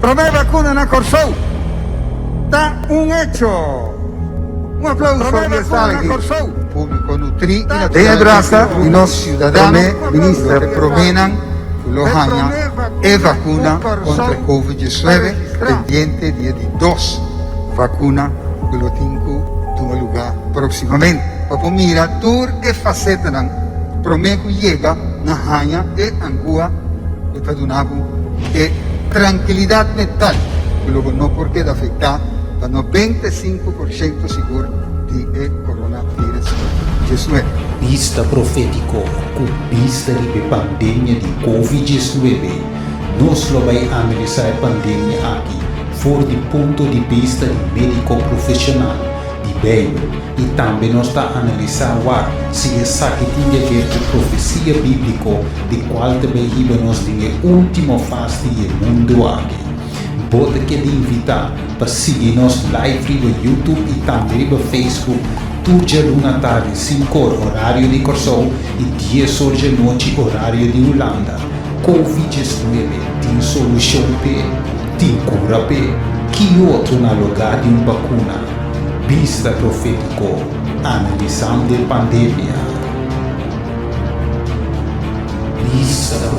Promé vakuna na Kòrsou ta un echo! Un aplauso di e sala aki. Públiko nutrí i naturalmente Den e brasa di nos siudadano Promé Minister. Proménan ku lo haña e vakuna kontra e Covid 19 pendiente di e di dos vakuna ku lo tin ku tuma lugá próksimamente. Pa por mira tur e fasetanan promé ku yega na haña e angua ku ta duna bo e trankilidat mental ku lo bo no por keda afektá pa 95% sigur di e coronavirus 19. Bista profétiko ku bista riba e pandemia di Covid 19, nos lo bai analisá e pandemia aki for di punto di bista di médiko profeshonal, di Beibel, i tambe nos ta analisá wak si esaki tin di haber ku profesia bíbliko di kual ta bai hiba nos den e último fas di e mundu aki. Bo ta keda invitá pa sigui nos live riba YouTube i tambe riba Facebook tur djaluna tardi sinkor orario di Kòrsou i dies or djanochi orario di Hulanda. Covid 19 tin solushon p'e? Tin kura p'e? Ki otro na lugá di un bakuna? Bista Profétiko, Analisando e Pandemia. Bista.